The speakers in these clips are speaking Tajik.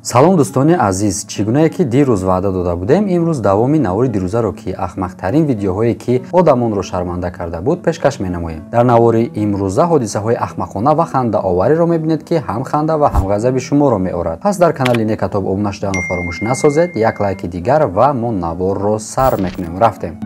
Салом дӯстони азиз, чӣ гунае ки дирӯз ваъда дода будем, имрӯз давоми навори дирӯзаро, ки ахмақтарин видеоҳое ки одамонро шарманда карда буд, пешкаш менамоем. Дар навори имрӯза ҳодисаҳои ахмақона ва хандаовариро мебинед, ки ҳам ханда ва ҳам ғазаби шуморо меорад. Пас дар канали Некатоб обуна шуданро фаромӯш насозед, як лайки дигар ва мо наворро сар мекунем. Рафтем.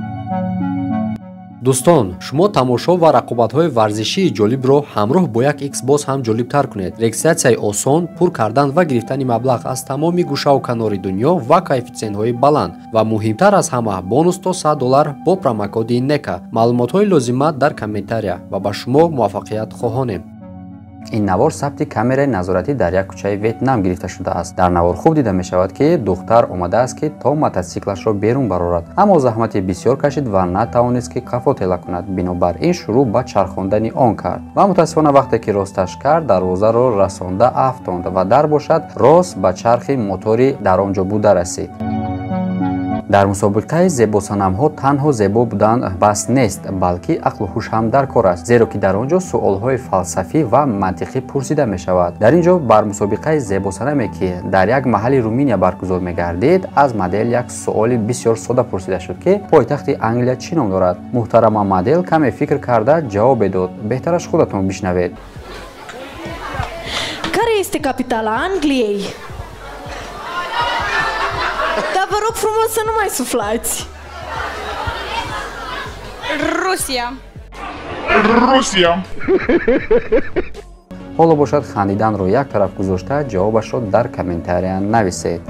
Дӯстон, шумо тамошо ва рақобатҳои варзишии ҷолибро ҳамроҳ бо як Xbox ҳам ҷолибтар кунед. Регистратсияи осон, пур кардан ва гирифтани маблағ аз тамоми гӯшаву канори дунё ва коэффитсиентҳои баланд ва муҳимтар аз ҳама бонус то $100 бо промокоди NEKA. Маълумотҳои лозима дар комментария ва ба шумо муваффақият хоҳонем. Ин навор сабти камераи назоратӣ дар як кӯчаи Ветнам гирифта шудааст. Дар навор хуб дида мешавад, ки духтар омадааст, ки то мотосиклашро берун барорад, аммо заҳмати бисёр кашид ва натавонист, ки қафо тела кунад. Бинобар ин шурӯъ ба чархондани он кард ва мутаассифона вақте ки росташ кард, дарвозаро расонда афтонд ва дар бошад рост ба чархи мотори дар он ҷо буда расид. Дар мусобиқаи зебосанамҳо танҳо зебо будан бас нест, балки ақлу ҳуш ҳам дар кор аст, зеро ки дар он ҷо суолҳои фалсафӣ ва мантиқӣ пурсида мешавад. Дар ин ҷо бар мусобиқаи зебосанаме, ки дар як маҳалли Руминия баргузор мегардид, аз модел як суоли бисёр сода пурсида шуд, ки пойтахти Англия чӣ ном дорад. Муҳтарама модел каме фикр карда ҷавобе дод. Беҳтараш худатон бишнавед. Care este capitala Angliei? Dar vă rog frumos să nu mai suflați. Rusia. Rusia. Ҳоло бошад хандиданро як тараф гузошта, ҷавобашро дар комментария нависед.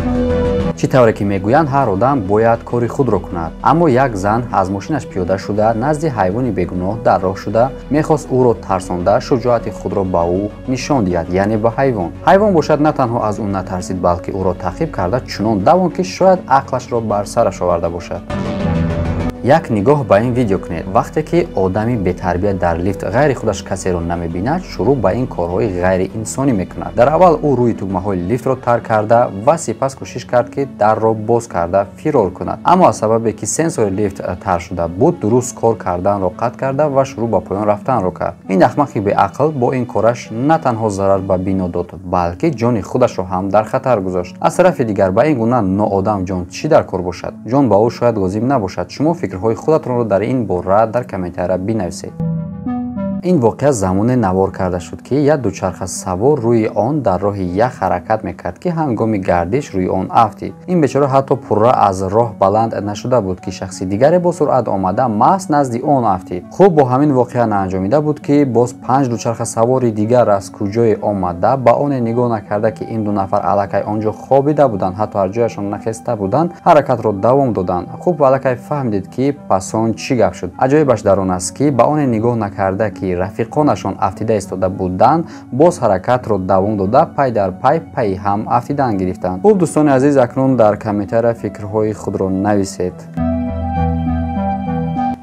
Чӣ тавре ки мегӯянд, ҳар одам бояд кори худро кунад. Аммо як зан аз мошинаш пиёда шуда, назди ҳайвони бегуноҳ дар роҳ шуда, мехост ӯро тарсонда, шуҷоати худро ба ӯ нишон диҳад, яъне ба ҳайвон. Ҳайвон бошад на танҳо аз ӯ натарсид, балки ӯро таъқиб карда чунон давон, ки шояд ақлашро бар сараш оварда бошад. Як нигоҳ ба ин видео кунед. Вақте ки одами бетарбия дар лифт ғайри худаш касеро намебинад, шурӯъ ба ин корҳои ғайриинсонӣ мекунад. Дар аввал ӯ рӯи тугмаҳои лифтро тар карда ва сипас кӯшиш кард, ки дарро боз карда фирор кунад. Аммо аз сабабе ки сенсори лифт тар шуда буд, дуруст кор карданро қатъ карда ва шурӯъ ба поён рафтанро кард. Ин ахмақи беақл бо ин кораш на танҳо зарар ба бино дод, балки ҷони худашро ҳам дар хатар гузошт. Аз тарафи дигар, ба ин гуна ноодам ҷон чӣ дар кор бошад? Ҷон ба ӯ шояд лозим набошад. Шумо фикрҳои худатонро дар ин бора дар комментария бинависед. Ин воқеа замоне навор карда шуд, ки як дучархасавор рӯи он дар роҳи ях ҳаракат мекард, ки ҳангоми гардиш рӯи он афтид. Ин бечора ҳатто пурра аз роҳ баланд нашуда буд, ки шахси дигаре бо суръат омада маҳз назди он афтид. Хуб бо ҳамин воқеа наанҷомида буд, ки боз 5 дучархасавори дигар аз куҷое омада ба оне нигоҳ накарда, ки ин ду нафар аллакай он ҷо хобида буданд, ҳатто аз ҷояшон нахеста буданд, ҳаракатро давом доданд. Хуб аллакай фаҳмидед, ки пас он чӣ гап шуд. Аҷоибаш дар он аст, ки ба оне нигоҳ накарда, ки рафиқонашон афтида истода буданд, боз ҳаракатро давом дода, пай дар пай пайи ҳам афтидан гирифтанд. Хуб дӯстони азиз, акнун дар комментария фикрҳои худро нависед.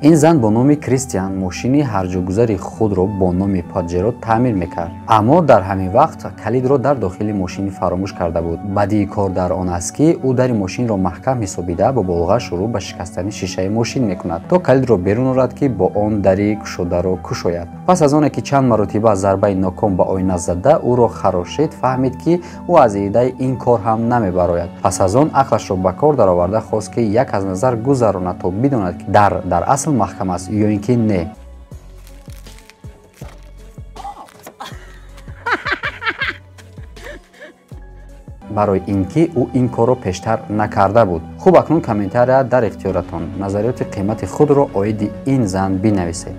Ин зан бо номи Кристиан мошини ҳарҷогузари худро бо номи Паджеро таъмир мекард, аммо дар ҳамин вақт калидро дар дохили мошин фаромӯш карда буд. Бадии кор дар он аст, ки ӯ дари мошинро маҳкам ҳисобида бо болға шурӯъ ба шикастани шишаи мошин мекунад, то калидро берун орад, ки бо он дари кушодаро кушояд. Пас аз оне ки чанд маротиба зарбаи ноком ба оина зада ӯро харошид, фаҳмид, ки ӯ аз идаи ин кор ҳам намебарояд. Пас аз он ақлашро ба кор дароварда хост, ки як аз назар гузаронад, то бидонад, ки дар асл маҳкам аст ё ин ки не. Барои ин ки ӯ ин корро пештар накарда буд. Хуб, акнун комментария дар ихтиёратон. Назариёти қимати худро оиди ин зан бинависед.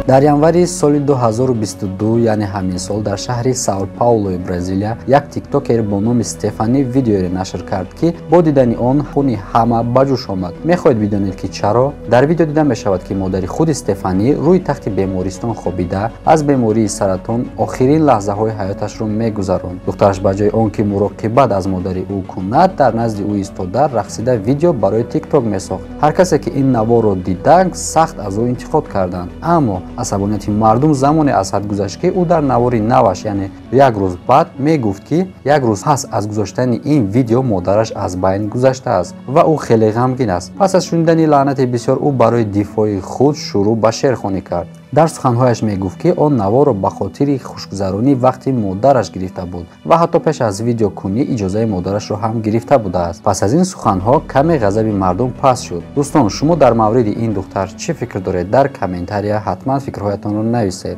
Дар январи соли 2022, яъне ҳамин сол, дар шаҳри Сао Паулои Бразилия як тиктокер бо номи Стефани видеоеро нашр кард, ки бо дидани он хуни ҳама ба ҷӯш омад. Мехоҳед бидонед, ки чаро? Дар видео дида мешавад, ки модари худи Стефани рӯи тахти бемористон хобида аз бемории саратон охирин лаҳзаҳои ҳаёташро мегузаронд. Духтараш ба ҷои он ки муроқибат аз модари ӯ кунад, дар назди ӯ истода рақсида видео барои тикток месохт. Ҳар касе ки ин наворро дида, сахт аз ӯ интиқод карданд. Аммо асабонияти мардум замоне аз ҳад гузашт, ки ӯ дар навори наваш, яъне як рӯз баъд, мегуфт, ки як рӯз пас аз гузоштани ин видео модараш аз байн гузаштааст ва ӯ хеле ғамгин аст. Пас аз шунидани лаънати бисёр, ӯ барои дифои худ шурӯъ ба шеърхонӣ кард. Дар суханҳояш мегуфт, ки он наворро ба хотири хушгузаронии вақти модараш гирифта буд ва ҳатто пеш аз видеокунӣ иҷозаи модарашро ҳам гирифта будааст. Пас аз ин суханҳо каме ғазаби мардум паст шуд. Дӯстон, шумо дар мавриди ин духтар чӣ фикр доред? Дар комментария ҳатман фикрҳоятонро нависед.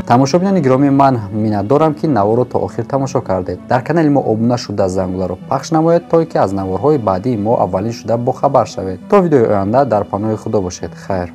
Тамошобинони гиромӣ, ман миннатдорам, ки наворро то охир тамошо кардед. Дар канали мо обуна шуда, зангуларо пахш намоед, то ки аз наворҳои баъдии мо аввалин шуда бохабар шавед. То видеои оянда дар паноҳи Худо бошед. Хайр.